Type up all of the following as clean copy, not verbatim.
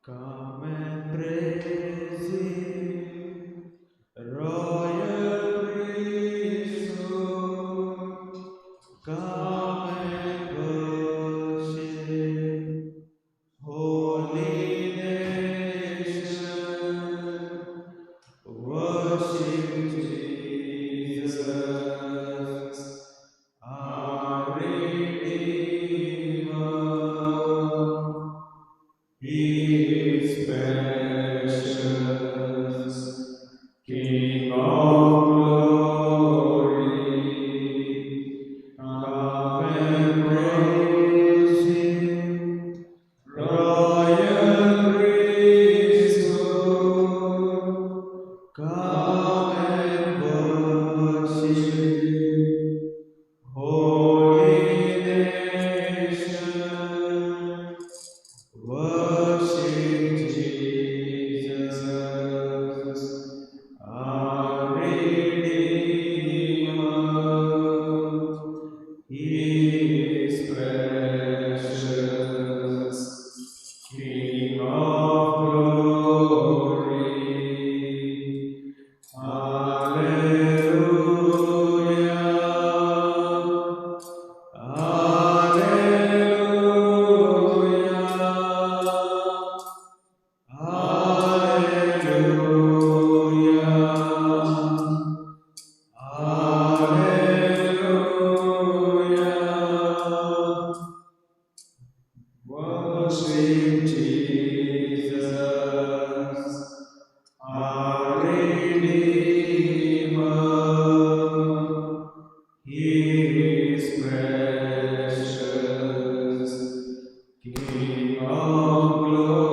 Come and praise Him, royal priesthood. Come and worship, holy nation. Worship Jesus, our Redeemer. He is precious, King of glory. Come and praise Him, royal priesthood. Come and worship, holy nation. Worship Jesus, our Redeemer. He is precious, King of glory. Alleluia, Alleluia, Alleluia, Alleluia. Worship Jesus, our Redeemer. He is precious, King of glory.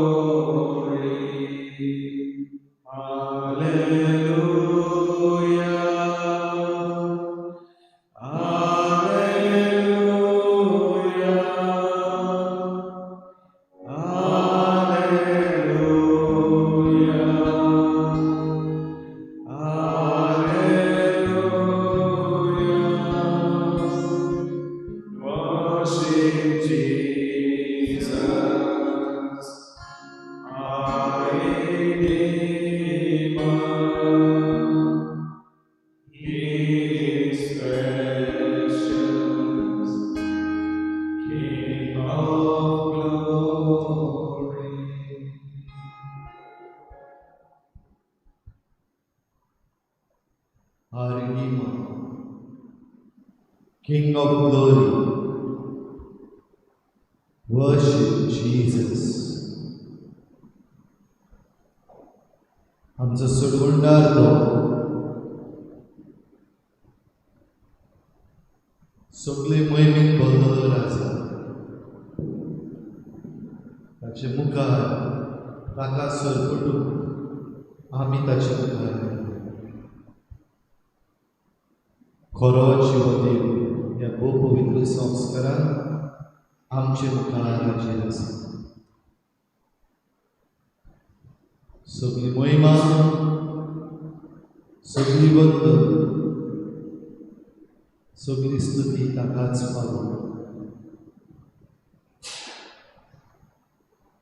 Alleluia, Alleluia, Alleluia, Alleluia. Worship Jesus, our Redeemer. He is precious, King of glory. Our Redeemer, King of glory, worship Jesus. आमचो सोडवणदार तो, सगळे मोहिमेन भरलेलो राजा, ताचे मुखार ताका सरपटून आमी ताचे मुखार आयले. खरो जिवो देव ह्या भोव पवित्र संस्कारान आमचे मुखार हाजीर आसा. सगळी मोहिमा, सगळी वंदन, सगळी स्तुती ताकाच फावो.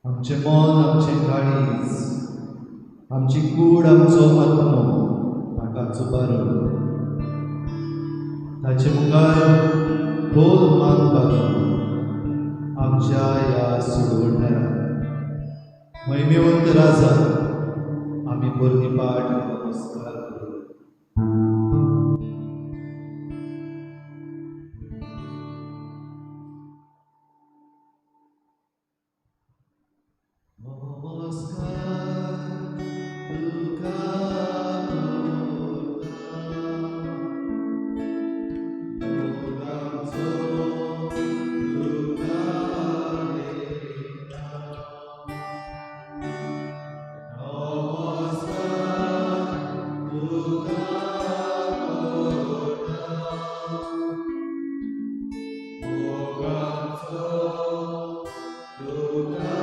आमचें मन, आमचें काळीज, आमची कूड, आमचो आत्मो ताकाच उबारून ताचे मुखार खोल मान बागोवन आमच्या ह्या सोडवणदाराक, महिमेवंत राजा, आमी परती पाठ नमस्कार करूं. नमस्कार तुका करता, मोगाचो तुका लेता. नमस्कार तुका करता, मोगाचो तुका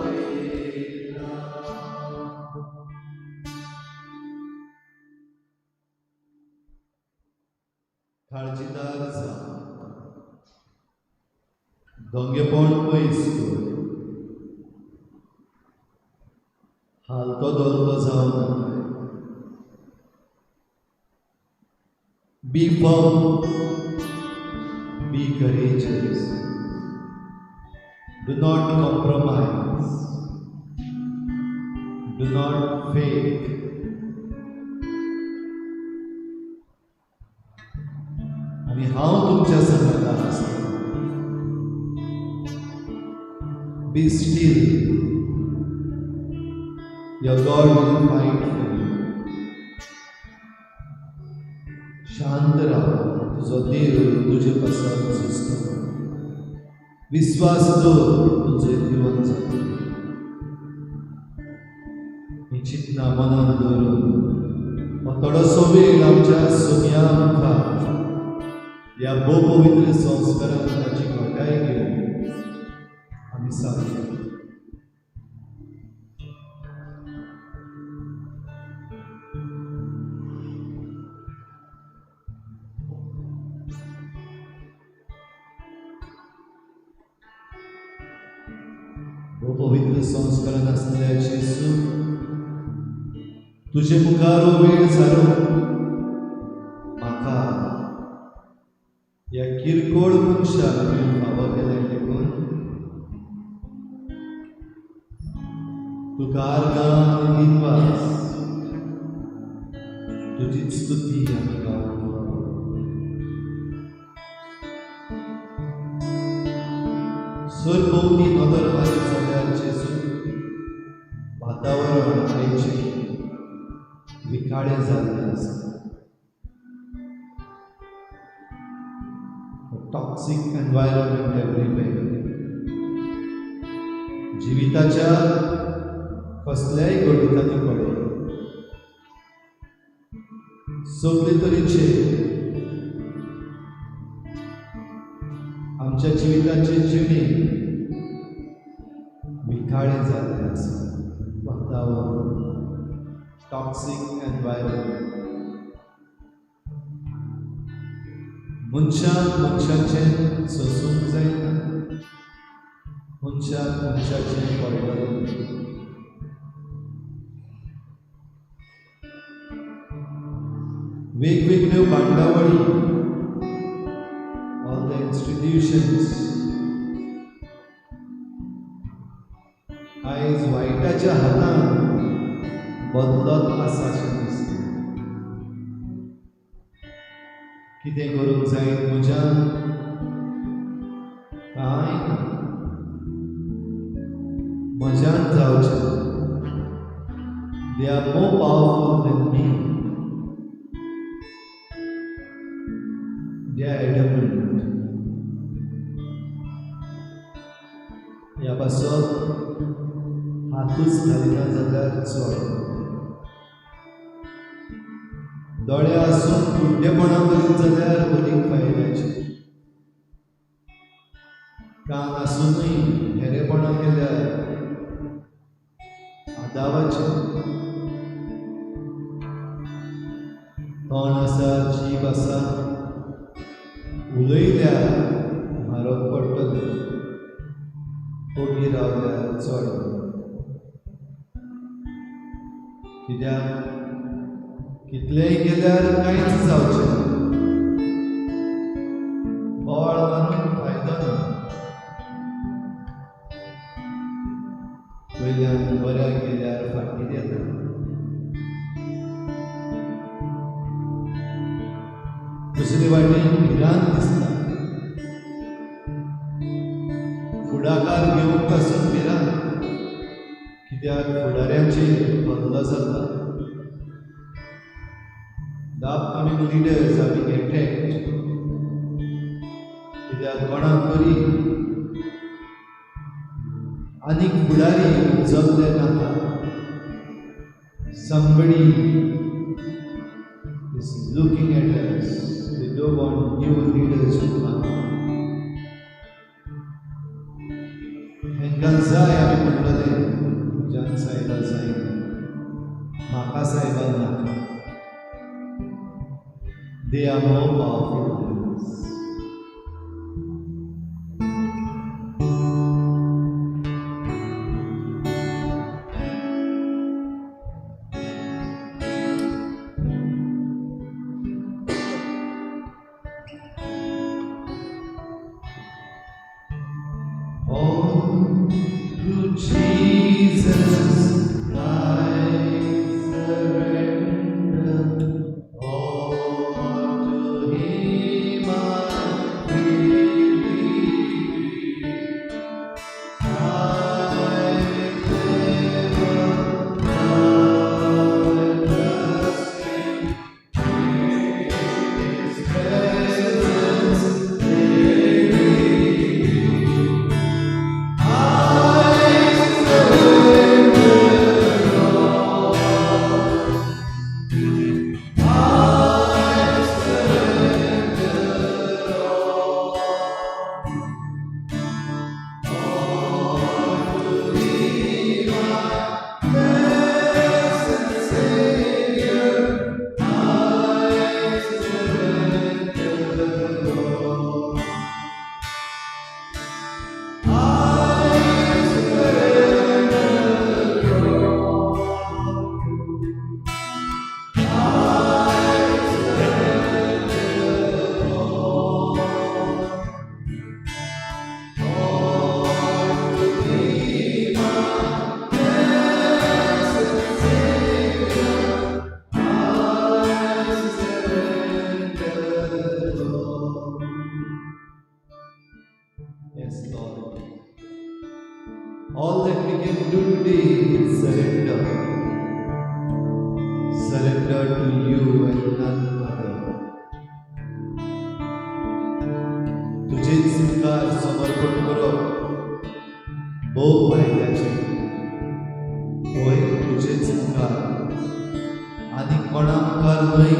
लेता. काळजीदार जा, दोंगेपण पयस कर, हालतो धोलतो जावं नाका. Be firm, be courageous, do not compromise, do not fake. आनी हांव तुमच्या सांगाता आसा. Be still, your God will fight for you. शांत राव, तुजो देव तुजे पासत झुजता. विस्वास दवर, तुजें जीवन जातलें. ही चिंतना मनान दवरून हो थोडोसो वेळ आमच्या सोम्या मुखार ह्या भोव पवित्र संस्कारान ताची घटाय घेवन आमी सारया. भोव पवित्र संस्कारान आसलेल्या जेजू, तुजे मुखार हो वेळ सारोवन म्हाका ह्या किरकोळ मनशाक तुवें फावो केलें देखून तुका आर्गां आनी दिनवास, तुजी स्तुती आमी गावंक फावो. सरभोंवती नदर मारीत जाल्यार जेजू, वातावरण आयचें विकाळें जाल्लें आसा. Toxic environment everywhere. जिविताच्या कसल्याय घडणुकांनी पळय, सगळे तरेचे आमच्या जिविताचे जिणे विकाळें जाल्लें आसा. वातावरण टॉक्सिक एनवायरमेंट. मनशाक मनशाचें सोंसूंक जायना, मनशाक मनशाचें पडटलें. वेगवेगळ्यो बांदावळी, ऑल the institutions आयज वायटाच्या हातान बदलत आसा अशें दिसता. कितें करूंक जाय म्हज्यान? कांय ना, म्हज्यान जावचें. They are more powerful than me. They are adamant. ह्या पासत हातूच घालिना जाल्यार चड. दोळे आसून कुड्डेपणां करीत जाल्यार अदीक फायद्याचें. कान आसूनय हेरेपणां केल्यार आदावाचें. तोंड आसा, जीब आसा, उलयल्यार म्हारग पडटलें, ओगी रावल्यार चड. कित्याक कितलेंय केल्यार कांयच जावचें ना. बोवाळ मारून फायदो ना. वयल्यान बऱ्याक गेल्यार फाटीं येता. दुसरे वाटेन भिरांत दिसता. फुडाकार घेवंक पासून भिरांत, कित्याक फुडाऱ्यांचेर हल्लो जाता. The upcoming leaders are being attacked. कित्याक कोणाक तरी आनीक फुडारी जल्ले नाका. Somebody is looking at us. They don't want new leaders to come. हेंकां जाय आमी म्हणटलें, म्हज्यान सायबा जायना, म्हाका सायबा नाका. They are more powerful than us. Jesus, I surrender all to Him I freely give. I never love and trust in His presence daily. I surrender all. I surrender all. All to Thee, my blessed Savior, I surrender all. I surrender all. I surrender all. All to Thee, my blessed Savior, I surrender all. Yes, Lord. All that we can do today is surrender. Surrender to you and none other. तुझेच मुखार समर्पण करप भोव फायद्याचें. होय, तुजेच मुखार आनी कोणा मुखार न्हय,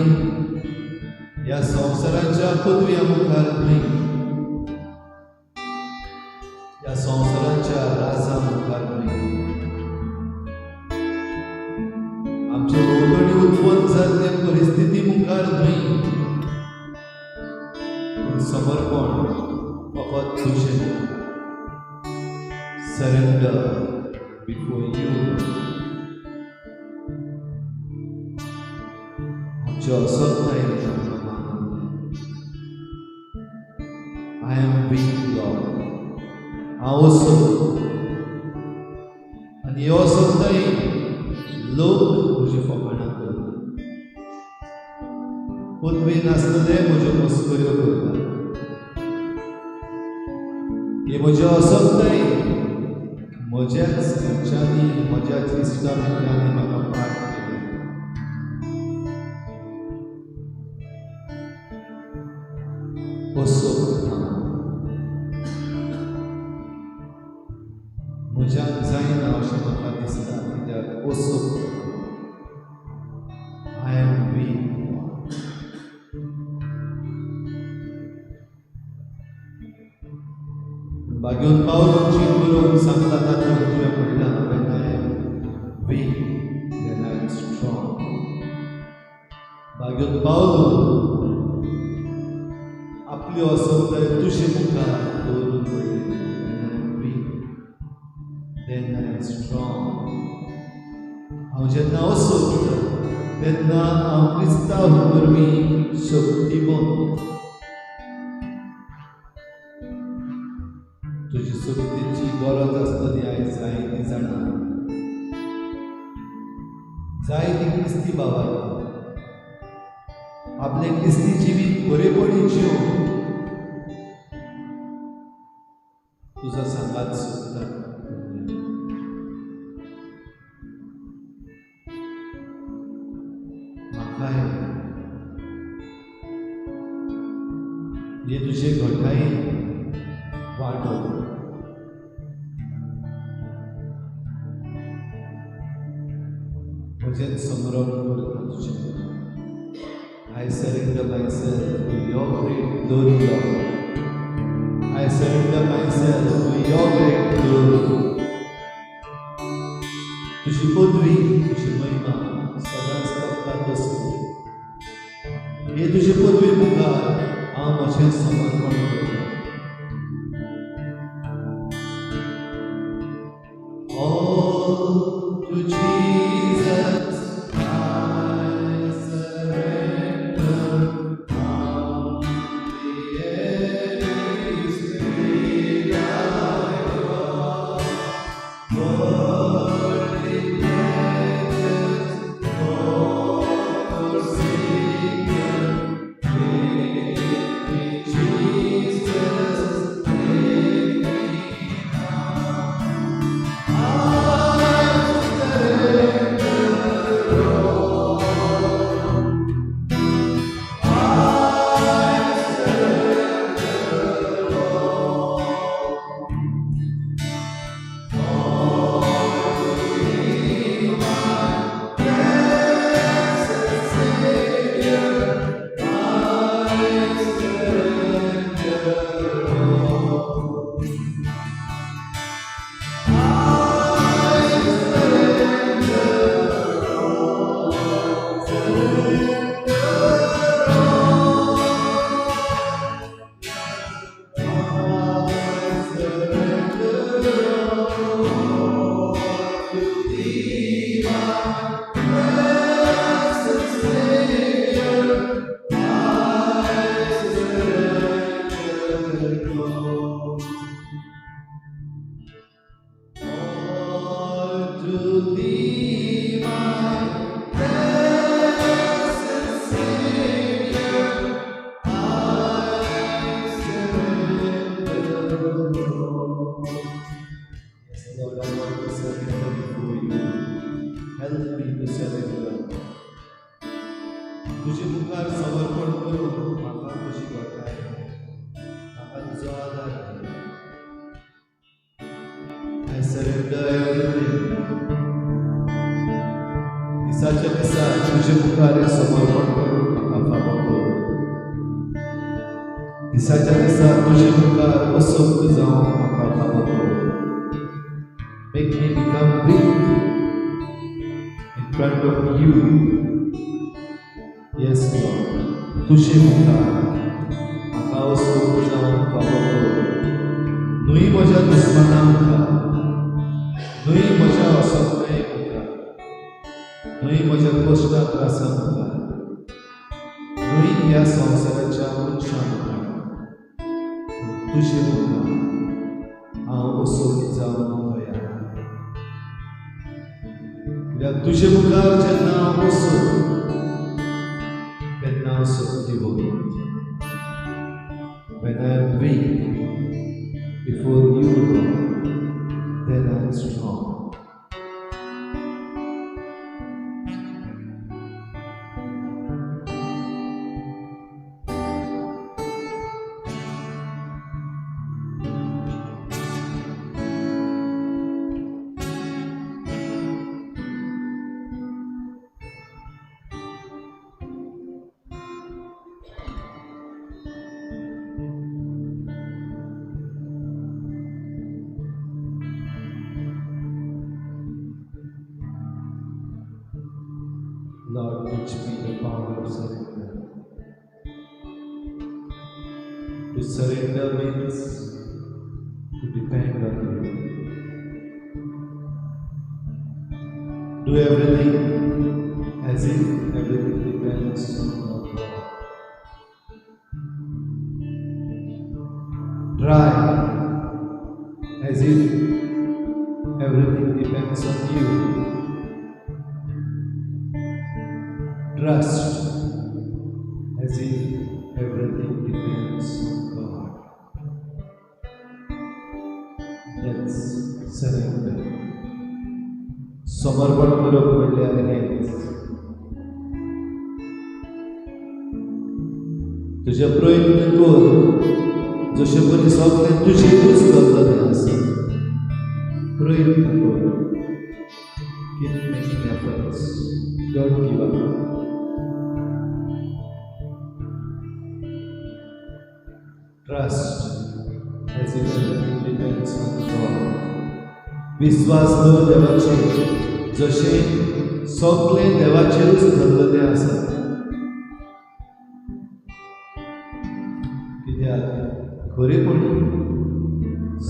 ह्या संवसाराच्या पदव्या मुखार न्हय, ह्या संवसाराच्या राजा मुखार न्हय, आमच्या भोंवतणी उत्पन्न जाल्ले परिस्थिती मुखार न्हय, पूण समर्पण फकत तुजें. Surrender before you. आमच्या असक्तायेन आमकां मानून. I am weak, Lord. हांव असक्त आनी ह्यो असक्तायेन लोक म्हजी फकाणां करता, पदवी नासतले म्हज्यो मस्कऱ्यो करता. हे म्हज्या असक्तायेन म्हज्याच घरच्यांनी, म्हज्याच इश्टा मित्रांनी म्हाका पाठ केले. असक्त हांव, म्हज्यान जायना अशें म्हाका दिसता कित्याक असक्त. I am weak. बागेवन पावल जी बरोवन सांगता तातूंत तुवें म्हणलां, "When I am weak, then I am strong." बागेवन पावल आपली असक्ताय तुजे मुखार दवरून म्हणली, "When I am weak, then I am strong." हांव जेन्ना असक्त तेन्ना हांव क्रिस्तांव वरवीं शक्तिवंत. तुजी शक्तीची गरज आसतली आयज जायतीं जाणां, जायतीं क्रिस्ती भावां आपलें क्रिस्ती जिवीत बरेपणी जिवन तुजो सांगात सोदता. म्हाकाय हे तुजे घटायेन वाडो. म्हजें समर्पण करता तुजें. I surrender myself to your great glory, Lord. I surrender myself to your great glory. तुजी पदवी, तुजी महिमा सदांच तपतात आसूं. हे तुजे पदवी मुखार हांव म्हजें समर्पण करता. All to Jesus I surrender. Humbly at His feet I bow. blessed Savior, I surrender all. All to Thee, my blessed Savior, I surrender all. Yes, Lord, I want to surrender before you. Help me to surrender. तुझे मुखार समर्पण करून म्हाका तुजी घटाय, म्हाका तुजो आदार दी. I surrender everything. दिसाच्या दिसा तुजे मुखार हें समर्पण करून म्हाका फावो कर. दिसाच्या दिसा तुजे मुखार असक्त जावन म्हाका फावो कर. Make me become weak in front of you. Yes, Lord. तुजे मुखार म्हाका असक्त जावन फावो कर. न्हय म्हज्या दुस्माना मुखार, न्हय म्हज्या असक्ताये मुखार, न्हय म्हज्या कश्टा त्रासा मुखार, न्हय ह्या संवसाराच्या मनशां मुखार, पूण तुजे मुखार हांव असक्त जावन तयार. कित्याक तुजे मुखार जेन्ना हांव असक्त, तेन्ना हांव शक्तिवंत. When I am weak before you, Lord, then I am strong. Lord, teach me the power of surrender. To surrender means to depend on you. Do everything as if everything depends on God. Try as if everything depends on you. Trust as if everything depends on God. Let's surrender. समर्पण करप म्हणल्यार हेंच. तुजे प्रयत्न कर जशे परी सगळें तुजेरूच दवरलें आसा. प्रयत्न कर. Keep making efforts. Don't give up. Trust as if everything depends on God. विश्वास दवर देवाचेर जशें सगळें देवाचेरूच धरलेलें आसा. कित्याक खरेपणी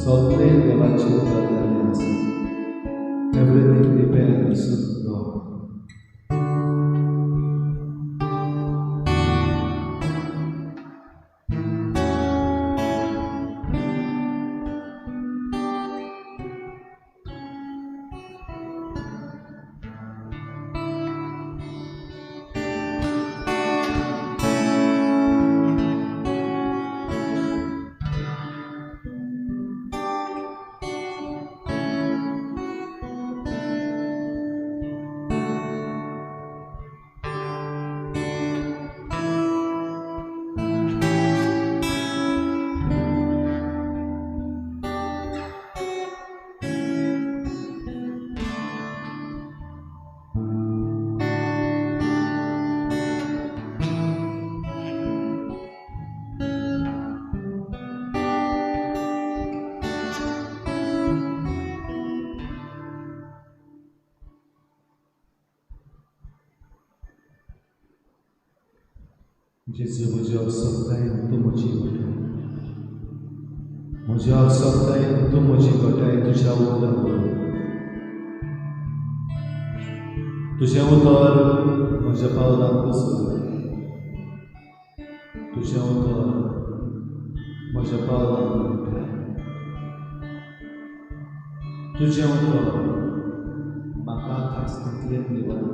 सगळें देवाचेर धरलेलें आसा. Everything depends on God. जेजू म्हज्या असक्तायेन तूं म्हजी घटाय, म्हज्या असक्तायेन तूं म्हजी घटाय तुज्या उतरान. तुजें उतर म्हज्या पावलांक पसरलें, तुजें उतर म्हज्या पावलांक म्हणटा, तुजें उतर म्हाका खासणींतलें निवळ.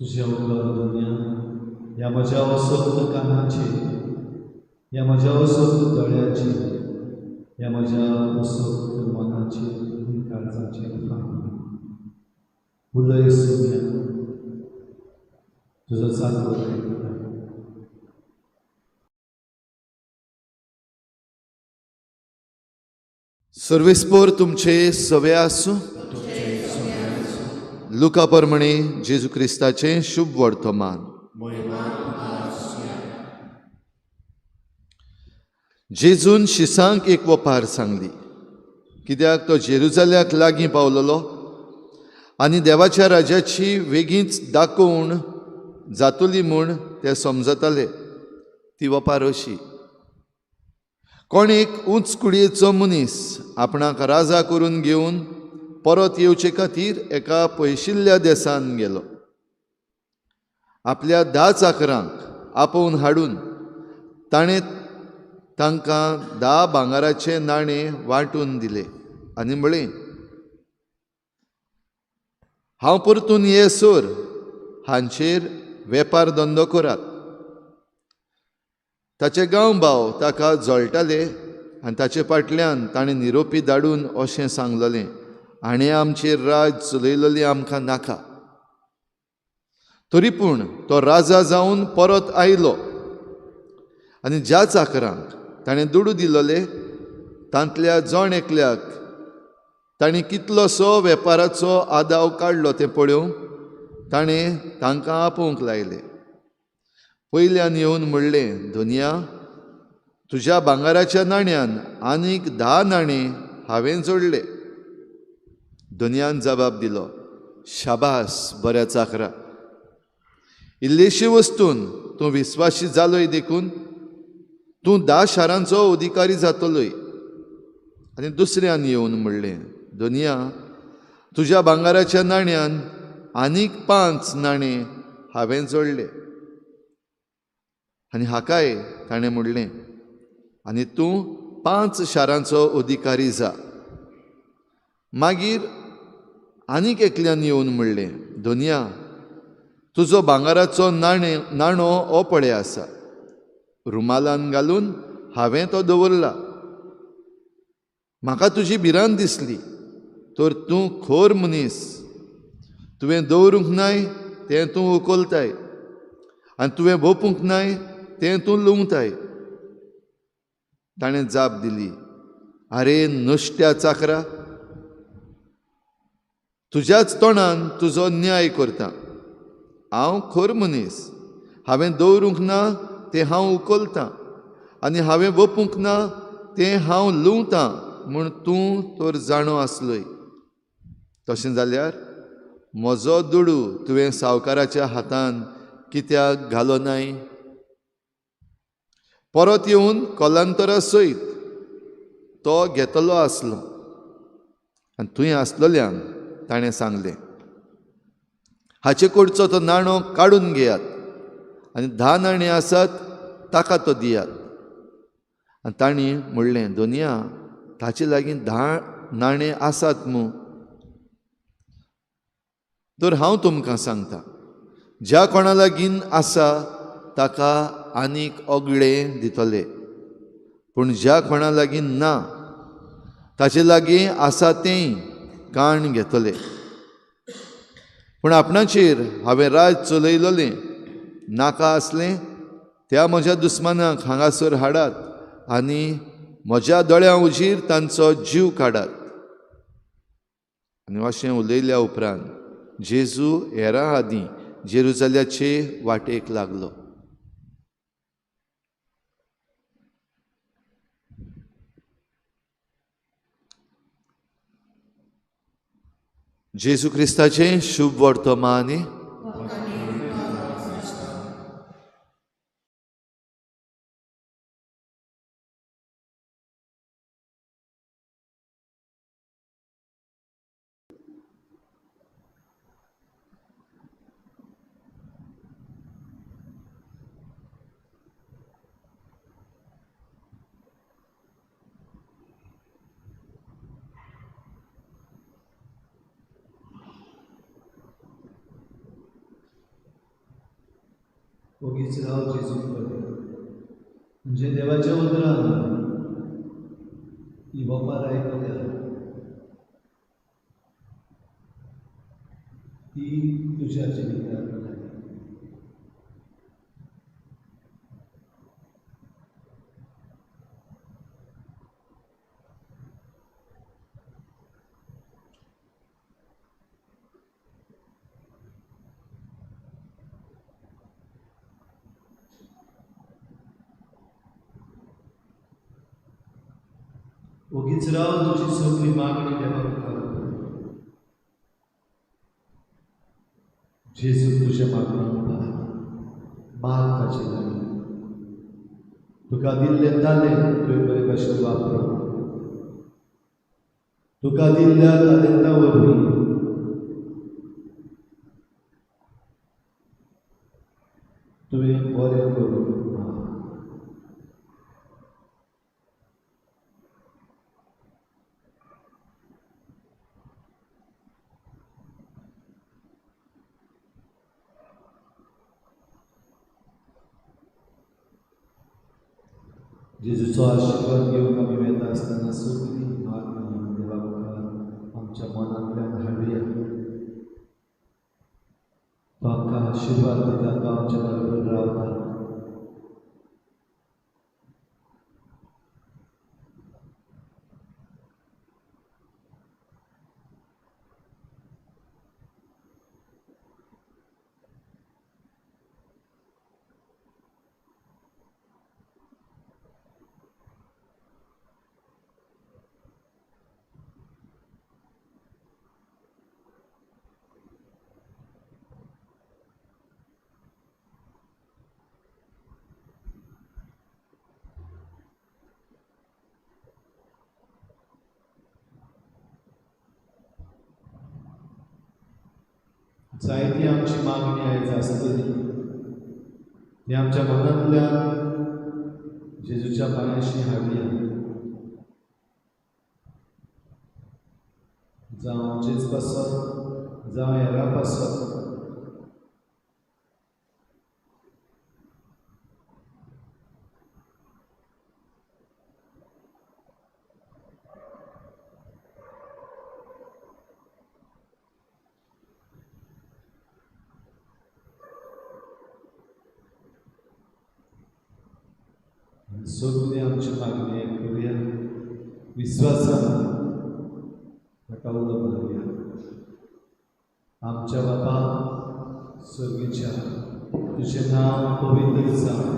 तुजें उतर दुनिया ह्या म्हज्या असक्त कानाचेर, ह्या म्हज्या असक्त दोळ्याचेर, ह्या म्हज्या असक्त मनाचेर आनी काळजाचेर फांकली. उलय सोम्या, तुजो चाकर आयकता. सर्वेस्पोर तुमचे सवे आसूं. लुका प्रमाणे जेजू क्रिस्ताचें शुभ वर्तमान. जेजून शिसांक एक वपार सांगली, कित्याक तो जेरुजाल्याक लागीं पावलेलो आनी देवाच्या राज्याची वेगींच दाखोवण जातली म्हूण ते समजताले. ती वपार अशी: कोण एक उंच कुडयेचो मनीस आपणाक राजा करून घेवन परत येवचे खातीर एका पयशिल्ल्या देसान गेलो. आपल्या 10 चाकरांक आपोवन हाडून ताणें तांकां 10 भांगराचे नाणे वांटून दिले आनी म्हळें, हांव परतून येसर हांचेर वेपार धंदो करात. ताचे गांवभाव ताका जळटाले आनी ताचे फाटल्यान ताणें निरोपी धाडून अशें सांगलेलें, हाणें आमचेर राज चलयलेलें आमकां नाका. तरी पूण तो राजा जावन परत आयलो आनी ज्या चाकरांक ताणें दुडू दिलोले तांतल्या जण एकल्याक ताणें कितलोसो वेपाराचो आदाव काडलो तें पळोवंक ताणें तांकां आपोवंक लायले. पयल्यान येवन म्हणलें, धनया, तुज्या भांगराच्या नाण्यान आनीक 10 नाणे हांवें जोडले. धनयान जबाब दिलो, शाबास बऱ्या चाकरा, इल्लेशी वस्तून तूं विस्वाशी जालोय देखून तूं 10 शारांचो अधिकारी जातलोय. आनी दुसऱ्यान येवन म्हणलें, धनया, तुज्या भांगराच्या नाण्यान आनीक 5 नाणे हांवें जोडले. आनी हाकाय ताणें म्हणलें, आनी तूं 5 शारांचो अधिकारी जा. मागीर आनीक एकल्यान येवन म्हणलें, धनया, तुजो भांगराचो नाणो हो पळय आसा, रुमालान घालून हांवें तो दवरला. म्हाका तुजी भिरांत दिसली, तर तूं खोर मनीस, तुवें दवरूंक नाय तें तूं उखलताय आनी तुवें वोपूंक नाय तें तूं लुंवताय. ताणें जाप दिली, आरे नुस्त्या चाकरा, तुज्याच तोंडान तुजो न्याय करता. हांव खोर मनीस, हांवें दवरूंक ना तें हांव उखलतां आनी हांवें वोपूंक ना तें हांव लुंवतां म्हूण तूं तर जाणो आसलोय. तशें जाल्यार म्हजो दुडू तुवें सावकाराच्या हातान कित्याक घालो नाय? परत येवन कोलांतरा सयत तो घेतलो आसलो. आनी थंय आसलेल्यान ताणें सांगलें, हाचे कडचो तो नाणो काडून घेयात आनी 10 नाणे आसात ताका तो दियात. आनी तांणी म्हणलें, धनया, ताचे लागीं 10 नाणे आसात मू. तर हांव तुमकां सांगता, ज्या कोणा लागीं आसा ताका आनीक ओगळे दितले, पूण ज्या कोणा लागीं ना ताचे लागीं आसा तेंय काण घेतले. पूण आपणाचेर हांवें राज चलयलेलें नाका आसलें त्या म्हज्या दुस्मानाक हांगासर हाडात आनी म्हज्या दोळ्यां उजीर तांचो जीव काडात. आनी अशें उलयल्या उपरांत जेजू हेरां आदीं जेरुजाल्याचे वाटेक लागलो. जेजू क्रिस्ताचें शुभ वर्तमान. ओगीच राव जेजू कडेन म्हणजे देवाच्या उतरान ही वपार आयकल्या ती तुज्या जिवितांत. ओगीच राव तुजी सगळी मागणी देवा मुखार. जेजू तुज्या मागणी माग ताचे लागीं. तुका दिल्लें तालेंत तुवें बरे भाशेन वापर. तुका दिल्ल्या तालेंता वरवीं तुवें बरें करूं. जेजूचो आशिर्वाद घेवन आमी वेता आसतना सगळीं मागणी देवा मुखार आमच्या मनांतल्यान हाडुया. तो आमकां आशिर्वाद दिता, तो आमच्या बरोबर रावता. जायती आमची मागणी आयज आसतली ती आमच्या मनांतल्यान जेजूच्या पांयाशी हाडया. जावं जेज पासत, जावं हेरा पासत, सगळी आमची मागणी करूया. विस्वासान ताका उलो मारुया. आमच्या बापा स्वर्गीच्या, तुजें नांव पवित्र जावं,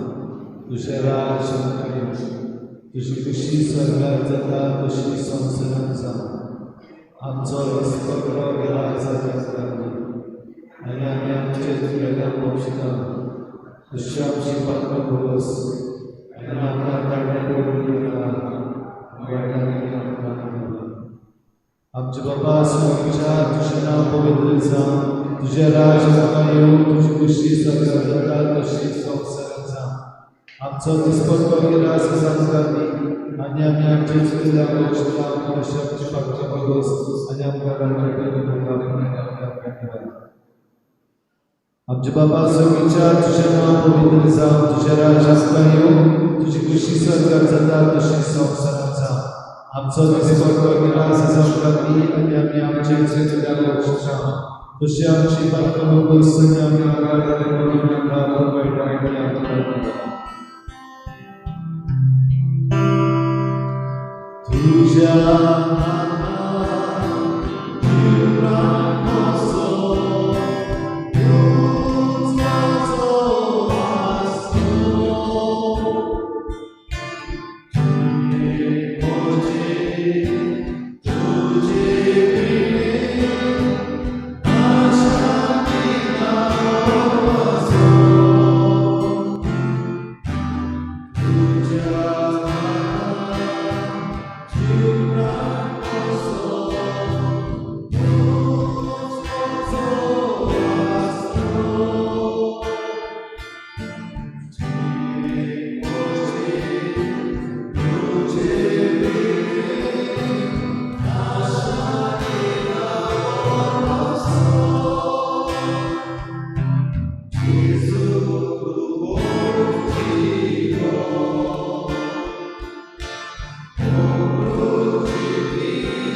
तुजें राज्य येवं, तुजी खुशी स्वर्गार जाता तशी संवसारांत जावं. आमचो दिसपट्टो ग्रास आमकां दी आनी आमी आमचे चुकलेल्यांक बक्षिता तशी आमची पात्रां भोगस आनी आमकां ताणें पडून दिता वायटांनी आमकां दिता. आमचे बाबा स्वर्गीच्या, तुजें नांव पवित्र जावं, तुजें राज्य आमकां येवं, तुजी खुशी स्वर्गार जाता तशी संवसारांत जावं. आमचो दिसपट्टो ग्रास आमकां दी आनी आमी आमचे चुकलेल्यांक बक्षिता तशी आमची पात्रां भोगस आनी आमकां ताणें पडून दिता आमकां दिता. आमचे बाबा स्वर्गीच्या, तुजें नांव पवित्र जावं, तुजें राज्य आमकां येवं, तुजी खुशी स्वर्गार जाता तशी संवसारांत जावं. आमचो दिसपट्टो ग्रास आमकां दी आनी आमी आमचे चुकलेल्यांक बक्षिता तशी आमची पात्रां भोगस आनी आमकां ताणें पडून दिता वायटांनी आमकां दिता. तुज्या हातान जीव प्राण म्हजो, तूंच म्हजो आसरो. जिणें म्हजें तुजे विणें, आशा दिना म्हजो. तुज्या हातान जीव प्राण म्हजो, तूंच म्हजो आसरो. जिणें म्हजें तुजे विणें, आशा दिना म्हजो. जेजू तूं मोग जीवो, अमृत जिविताचो.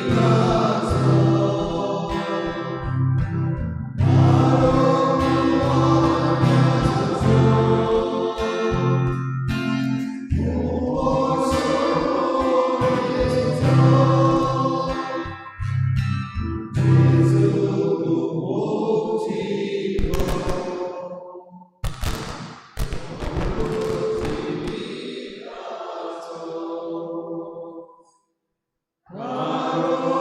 आरोग्य कुंवर सोडोवचो. जेजू तूं मोग जीवो, अमृत जिविताचो. आरोग्य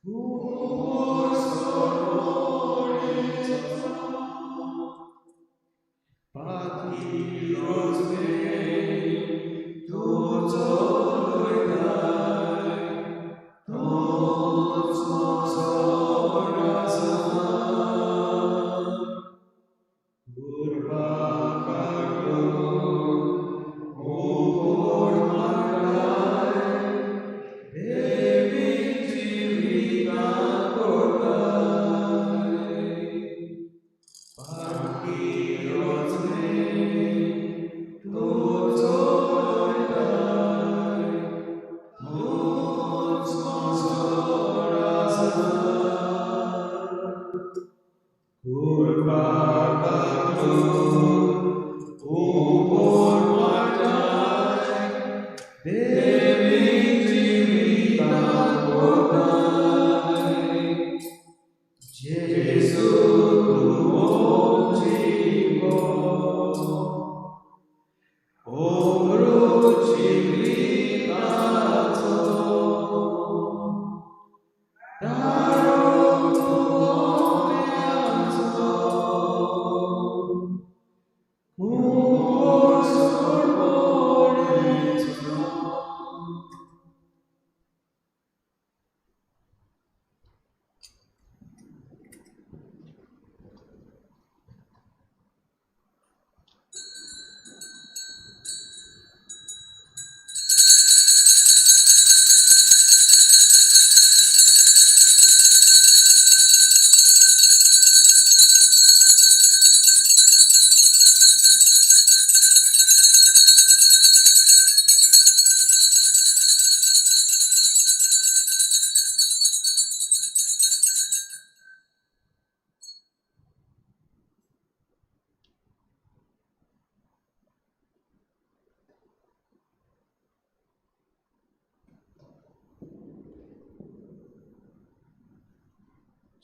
कुंवर सोडोवचो. पाखी रोजने तूं चलयताय, तूंच म्हजो राजा. कृपा काडून उपोड मारताय, देवी जिवितां कोताय. पाखी रोजने तूं चलयताय, तूंच म्हजो राजा. कृपा काडून उपोड मारताय, देवी जिवितां कोताय. जेजू तूं मोग जीवो, अमृत जिविताचो. दारो तूं कुंवर सोडोवचो.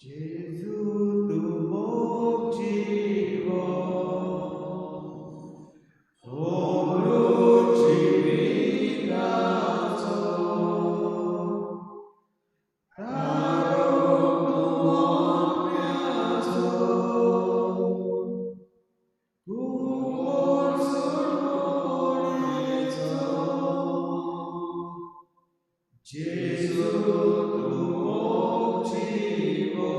जेजू तूं मोग जीवो, अमृत जिविताचो. दारो तूं आत्म्याचो, कुंवर सोडोवचो. जेजू तूं मोग जीवो,